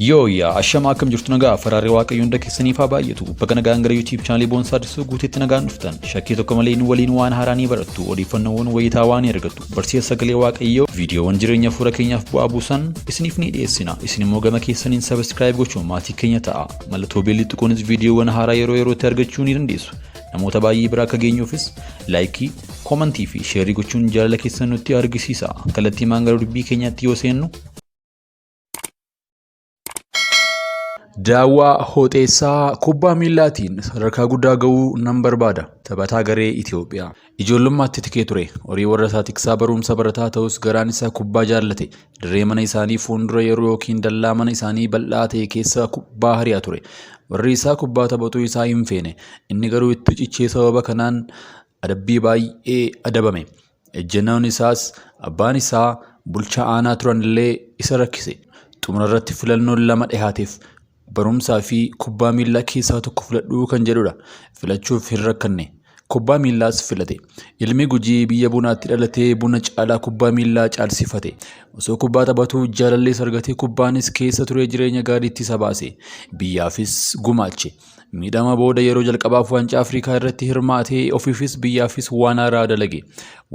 Yooyyaa ashamaa akkam jirtu nagaa faraaree waaqayyo hunda keessaniif haa baay'atu. Bakka nagaan gara YouTube chaanalii Boonsaa Addisuu guuteetti nagaan dhuftan. Shakkii tokko malee nu waliin waan haaraa ni barattu. Odeeffannoowwan wayitaa waan ni argattu. Barsiisa sagalee waaqayyoo viidiyoowwan jireenya fuula keenyaaf bu'aa buusan isiniif ni dhiyeessina. Isin immoo gama keessaniin subscribe gochuun maatii keenya ta'a. Mallattoo beellii tuquunis viidiyoowwan haaraa yeroo yerootti argachuu ni dandeessu. Namoota baay'ee bira akka geenyuufis laayikii, koomantii fi sheerii gochuun jaalala keessan nutti argisiisa. Kallattii maan gara dubbii keenyaatti yoo seennu Daawwaa Hooxeessaa kubbaa miillaatiin sadarkaa guddaa ga'uu nan barbaada. Taphataa garee Itoophiyaa. Ijoollummaatti tikee ture. Horii warra isaa tiksaa barumsa barataa ta'us garaan isaa kubbaa jaallate. Dirree mana isaanii fuuldura yeroo yookiin dallaa mana isaanii bal'aa ta'e keessa kubbaa hari'a ture. Warri isaa kubbaa taphatuu isaa hin feene. Inni garuu itti cichee sababa kanaan adabbii baay'ee adabame. Ejjennoon isaas abbaan isaa bulchaa aanaa turan illee isa rakkise. Xumura irratti filannoon lama dhihaateef barumsaa fi kubbaa miillaa keessaa tokko filadhuu kan jedhudha. Filachuuf hin rakkanne. Kubbaa miillaas filate. Ilmi Gujii biyya bunaatti dhalatee buna caalaa kubbaa miillaa caalsifate. Osoo kubbaa taphatuu jaalallees argatee kubbaanis keessa turee jireenya gaariitti isa baase. Biyyaafis gumaache. Miidhama booda yeroo jalqabaaf Waancaa Afrikaa irratti hirmaatee ofiifis biyyaafis waan haaraa dalage.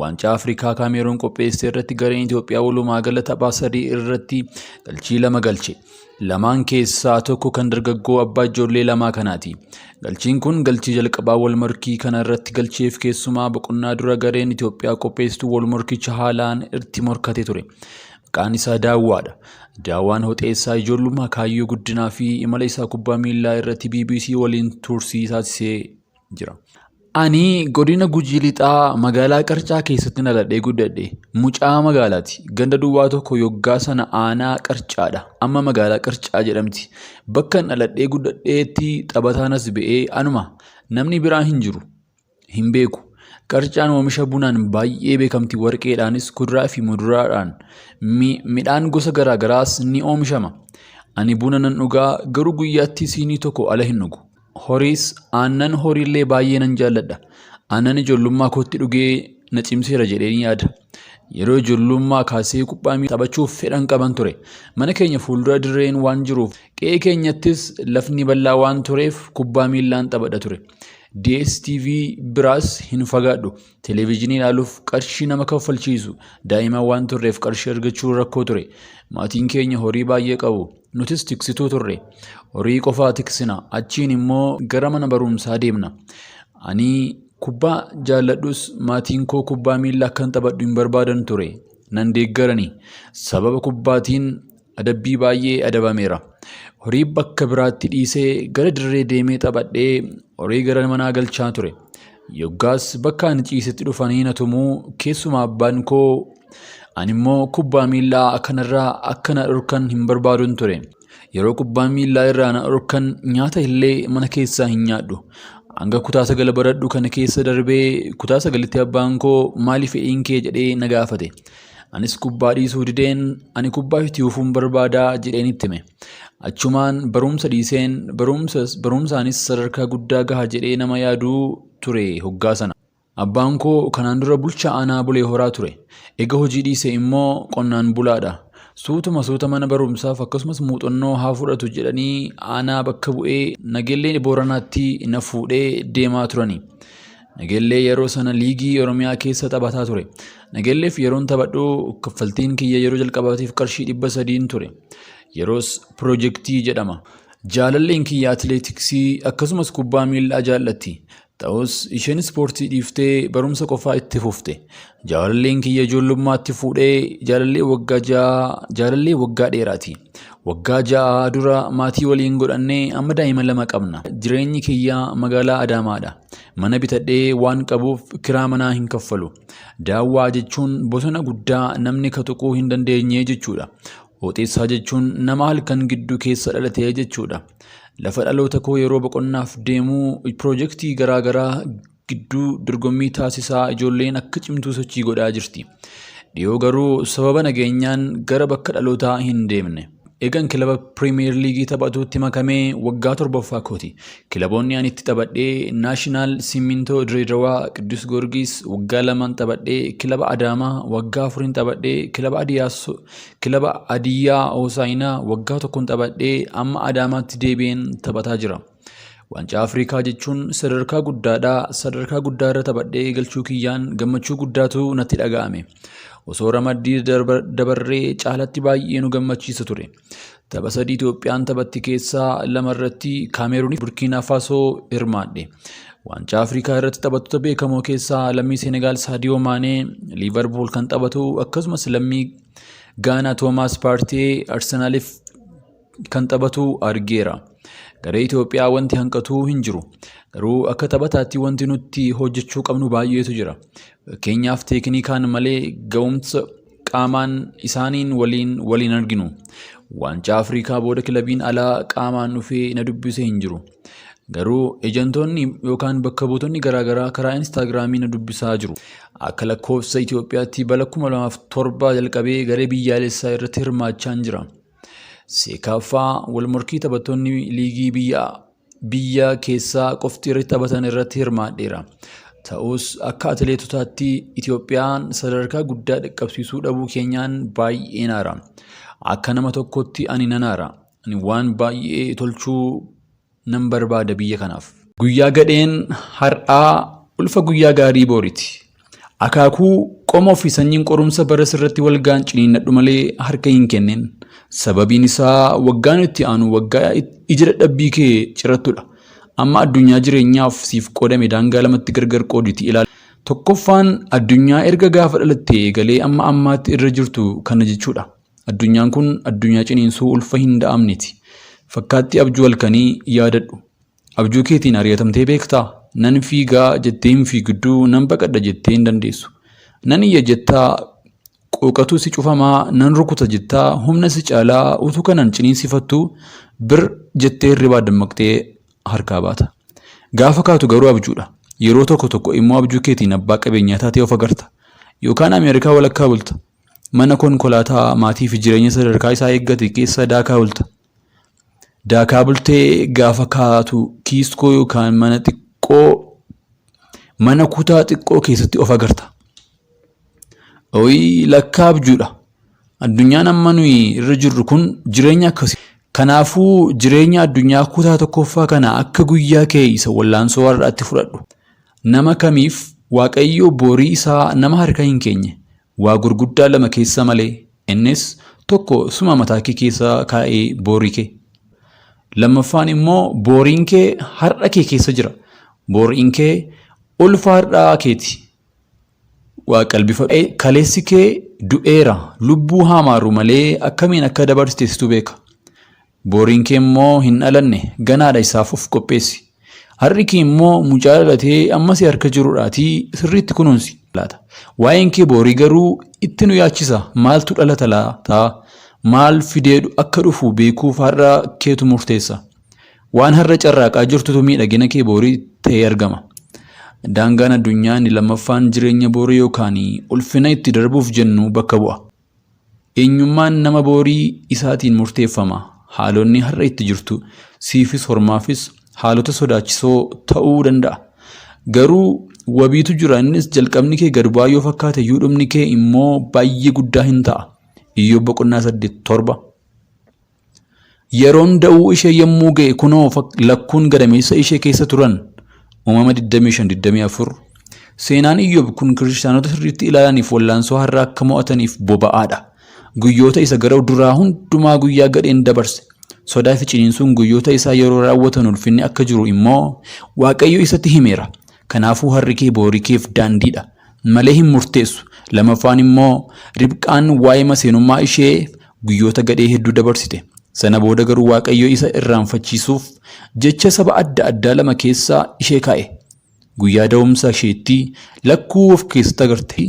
Waancaa Afrikaa Kaameeruun qopheesse irratti gareen Itoophiyaa walumaa gala tapha sadii irratti galchii lama galche. Lamaan keessaa tokko kan dargaggoo abbaa ijoollee lamaa kanaati. Galchiin kun galchii jalqabaa wal morkii kana irratti galcheef keessumaa boqonnaa dura gareen Itoophiyaa qopheessitu wal morkicha haalaan itti morkate ture. Maqaan isaa Daawwaadha. Daawwaan Hoxeessaa ijoollummaa kaayyoo guddinaa fi imala isaa kubbaa miillaa irratti BBC waliin tursii taasisee jira. Ani godina Gujii Lixaa magaalaa Qarcaa keessatti dhaladhee guddadhe. Mucaa magaalaati. Ganda duwwaa tokko yoggaa sana aanaa Qarcaadha. Amma magaalaa Qarcaa jedhamti. Bakkan dhaladhee guddadheetti taphataan as ba'ee anuma. Namni biraa hin jiru. Hin beeku. Qarcaan oomisha bunaan baay'ee beekamti. Warqeedhaanis kuduraa fi muduraadhaan midhaan gosa garaa garaas ni oomishama. Ani buna nan dhugaa garuu guyyaatti siinii tokko ala hin dhugu. Horiis aannan horiillee baay'ee nan jaalladha. Aannan ijoollummaa kootti dhugee na cimseera jedheen yaada. Yeroo ijoollummaa kaasee kubbaa miilaa taphachuuf fedhan qaban ture. Mana keenya fuuldura dirreen waan jiruuf qe'ee keenyattis lafni bal'aa waan tureef kubbaa miillaan taphadha ture. DSTV biraas hin fagaadhu. Televijiinii ilaaluuf qarshii nama kaffalchiisu. Daa'ima waan turreef qarshii argachuun rakkoo ture. Maatiin keenya horii baay'ee qabu. Nutis tiksituu turre. Horii qofaa tiksina. Achiin immoo gara mana barumsaa deemna. Ani kubbaa jaalladhus maatiin koo kubbaa miillaa akkan taphadhu hin barbaadan ture. Nan deeggarani. Sababa kubbaatiin adabbii baay'ee adabameera. Horii bakka biraatti dhiisee gara dirree deemee taphadhee horii gara manaa galchaa ture. Yoggaas bakka ani ciisetti dhufanii na tumuu keessumaa abbaan koo ani immoo kubbaa miillaa kanarraa akka na dhorkan hin barbaadun ture. Yeroo kubbaa miillaa irraa na dhorkan nyaata illee mana keessaa hin nyaadhu. Hanga kutaa sagal baradhu kana keessa darbee kutaa sagalitti abbaan koo maali fedhiin kee jedhee na gaafate. Anis kubbaa dhiisuu dideen ani kubbaa itti fufuun barbaadaa jedheen itti hime. Achumaan barumsa dhiiseen barumsaanis sadarkaa guddaa gaha jedhee nama yaaduu ture hoggaa sana. Abbaan koo kanaan dura bulchaa aanaa Bulee Horaa ture. Ega hojii dhiisee immoo qonnaan bulaadha. Suutuma suuta mana barumsaaf akkasumas muuxannoo haa fudhatu jedhanii aanaa bakka bu'ee Nagellee Booranaatti na fuudhee deemaa turani. Nagellee yeroo sana liigii Oromiyaa keessa taphataa ture. Nagelleef yeroon taphadhu kaffaltiin kiyya yeroo jalqabaatiif qarshii 300 ture. Yeroos pirojektii jedhama. Jaalalleen kiyya atileetiksii akkasumas kubbaa miillaa jaallatti. Ta'us isheen ispoortii dhiiftee barumsa qofaa itti fufte. Jaalalleen kiyya ijoollummaatti fuudhee jaalallee waggaa ja'a jaalallee waggaa dheeraati. Waggaa 6 dura maatii waliin godhannee amma daa'ima lama qabna. Jireenyi kiyya magaalaa Adaamaadha. Mana bitadhee waan qabuuf kiraa manaa hin kaffalu. Daawwaa jechuun bosona guddaa namni ka tuquu hin dandeenye jechuudha. Hooxeessaa jechuun nama halkan gidduu keessa dhalate jechuudha. Lafa dhaloota koo yeroo boqonnaaf deemu pirojektii garaa garaa gidduu dorgommii taasisaa ijoolleen akka cimtuu sochii godhaa jirti. Dhiyoo garuu sababa nageenyaan gara bakka dhalootaa hin deemne. Eegan kilaba Piriimiyer Liigii taphatuutti makamee waggaa torbaffaa kooti. Kilaboonni ani itti taphadhee Naashinaal Simmintoo Direedawaa, Qiddus Goorgis waggaa lamaan taphadhee, kilaba Adaamaa waggaa afuriin taphadhee, kilaba Adiyyaa Hoosaayinaa waggaa tokkoon taphadhee amma Adaamaatti deebi'een taphataa jira. Waancaa Afrikaa jechuun sadarkaa guddaadha. Sadarkaa guddaa irra taphadhee galchuu kiyyaan gammachuu guddaatu natti dhaga'ame. Osoo ramaddii dabarree caalatti baay'ee nu gammachiisa ture. Tapha sadii Itoophiyaan taphatti keessaa lama irratti Kaameruunii fi Burkiinaa Faasoo hirmaadhe. Waancaa Afrikaa irratti taphattoota beekamoo keessaa lammii Senegaal Saadiyoo Maanee Liivarpuul kan taphatu akkasumas lammii Gaanaa Toomaas Paartee Arsenaaliif kan taphatu argeera. Garee Itoophiyaa wanti hanqatu hin jiru. Garuu akka taphataatti wanti nutti hojjechuu qabnu baay'eetu jira. Fakkeenyaaf teeknikaan malee ga'umsa qaamaan isaaniin waliin waliin arginu. Waancaa Afrikaa booda kilabiin alaa qaamaan dhufee na dubbise hin jiru. Garuu ejantoonni yookaan bakka buutonni garaagaraa karaa Instaagiraamii na dubbisaa jiru. Akka lakkoofsa Itoophiyaatti bara 2007 jalqabee garee biyyaalessaa irratti hirmaachaan jira. Seekaaffaa walmorkii taphattoonni liigii biyya biyya keessaa qofti irratti taphatan irratti hirmaadheera. Ta'us akka atileetotaatti Itoophiyaan sadarkaa guddaa dhaqqabsiisuu dhabuu keenyaan baay'een aara. Akka nama tokkotti ani nan aara. Ani waan baay'ee tolchuu nan barbaada biyya kanaaf. Guyyaa gadheen har'aa ulfa guyyaa gaarii booriti. Akaakuu qomoo fi sanyiin qorumsa bara sirratti wal ga'an ciniinnadhu malee harka hin kennin. Sababiin isaa waggaan itti aanu waggaa ija dadhabbii kee cirattudha. Amma addunyaa jireenyaaf siif qoodame daangaa lamatti gargar qooditi ilaali. Tokkoffaan addunyaa erga gaafa dhalattee eegalee amma ammaatti irra jirtu kana jechuudha. Addunyaan kun addunyaa ciniinsuu ulfa hin da'amneti. Fakkaattii abjuu halkanii yaadadhu. Abjuu keetiin ari'atamtee beektaa? Nan fiigaa jettee hin fiigduu, nan baqadha jettee hin dandeessu. Nan iyya jettaa quuqatu si cufamaa, nan rukuta jettaa humna si caalaa utuu kanan ciniinsifattu bir jettee hirribaa dammaqxee harkaa baata. Gaafa kaatu garuu abjuudha. Yeroo tokko tokko immoo abjuu keetiin abbaa qabeenyaa taatee of agarta. Yookaan Ameerikaa walakkaa bulta. Mana konkolaataa maatii fi jireenya sadarkaa isaa eeggate keessa daakaa bulta. Daakaa bultee gaafa kaatu kiiskoo yookaan mana xiqqoo mana kutaa xiqqoo keessatti of agarta. Ooyi lakkaa abjuudha. Addunyaan amma nuyi irra jirru kun jireenya akkasii. Kanaafuu jireenya addunyaa kutaa tokkoffaa kana akka guyyaa kee isa wallaansoo har'aatti fudhadhu. Nama kamiif Waaqayyo borii isaa nama harka hin keenye. Waa gurguddaa lama keessa malee. Innis tokko suma mataa kee keessa kaa'ee boorii kee. Lammaffaan immoo booriin kee har'a kee keessa jira. Booriin kee ulfa har'aa keeti. Waa qalbifadhu. Kaleessi kee du'eera. Lubbuu haamaaru malee akkamiin akka dabarsite situ beeka. Booriin kee immoo hin dhalanne ganaadha isaaf of qopheessi. Har'i kee immoo mucaa dhalatee amma si harka jirudhaatii sirriitti kunuunsi. Laata. Waa'een kee boorii garuu itti nu yaachisa. Maaltu dhalata laata? Maal fidee akka dhufu beekuuf har'a keetu murteessa. Waan har'a carraaqaa jirtutu miidhagina kee boorii ta'ee argama. Daangaan addunyaa inni lammaffaan jireenya boorii yookaan ulfina itti darbuuf jennu bakka bu'a. Eenyummaan nama boorii isaatiin murteeffama. Haalonni har'a itti jirtu siifis hormaafis haalota sodaachisoo ta'uu danda'a. Garuu wabiitu jira innis jalqabni kee gad bu'aa yoo fakkaate iyyuu dhumni kee immoo baay'ee guddaa hin ta'a. Iyyoob boqonnaa 8 7. Yeroon da'uu ishee yommuu ga'e kunoo lakkuun gadameessa ishee keessa turan. Uumama 25-24. Seenaan Iyyoob kun kiristaanota sirriitti ilaalaniif wallaansoo har'a akka mo'ataniif boba'aadha. Guyyoota isa gara duraa hundumaa guyyaa gadheen dabarse. Sodaa fi ciniinsuun guyyoota isaa yeroo raawwatan ulfinni akka jiru immoo Waaqayyo isatti himeera. Kanaafuu har'i kee boorii keef daandiidha malee hin murteessu. Lamaffaan immoo Ribqaan waa'ee maseenummaa ishee guyyoota gadhee hedduu dabarsite. Sana booda garuu Waaqayyo isa irraanfachiisuuf jecha saba adda addaa lama keessa ishee kaa'e. Guyyaa da'umsa isheetti lakkuu of keessatti agarte.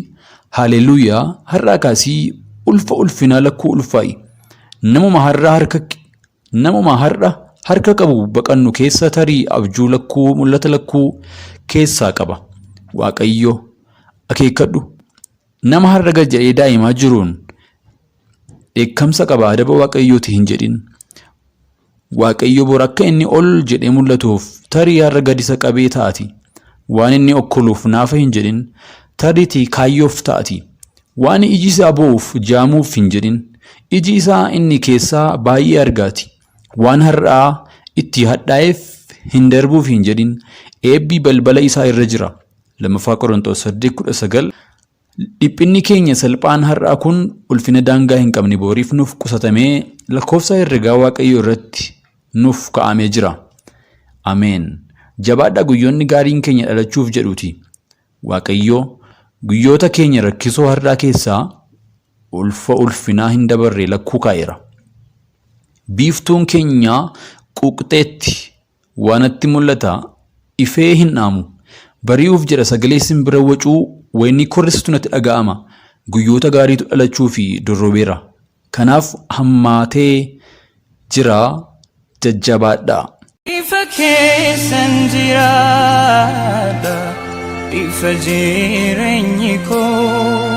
Haleluuyaa! Har'aa kaasii ulfa ulfinaa lakkuu ulfaa'i. Namuma har'a harka namuma har'a harka qabu baqannu keessa tarii abjuu lakkuu mul'ata lakkuu keessaa qaba. Waaqayyo akeekkadhu. Nama har'a gad jedhee daa'imaa jiruun Dheekkamsa qaba adaba Waaqayyooti hin jedhin. Waaqayyo bor akka inni ol jedhee mul'atuuf tarii har'a gad isa qabee ta'ati. Waan inni okkoluuf naafa hin jedhin. Tariitii kaayyoof ta'ati. Waan iji isaa boo'uuf jaamuuf hin jedhin. Iji isaa inni keessaa baay'ee argaati. Waan har'aa itti hadhaa'eef hin darbuuf hin jedhin. Eebbi balbala isaa irra jira. 2ffaa Qorontos 8:19. Dhiphinni keenya salphaan har'aa kun ulfina daangaa hin qabne booriif nuuf qusatamee lakkoofsa herregaa Waaqayyoo irratti nuuf kaa'amee jira. Ameen. Jabaadhaa guyyoonni gaariin keenya dhalachuuf jedhuuti. Waaqayyo guyyoota keenya rakkisoo har'aa keessaa ulfa ulfinaa hin dabarre lakkuu kaa'eera. Biiftuun keenya quuqxeetti Waa natti mul'ata ifee hin dhaamu. Bari'uuf jedha sagalee simbira wacuu waynii korristutu natti dhaga'ama. Guyyoota gaariitu dhalachuu fi dorrobeera. Kanaaf hammaatee jira jajjabaadhaa. Ifa keessan jiraadha ifa jireenyi koo.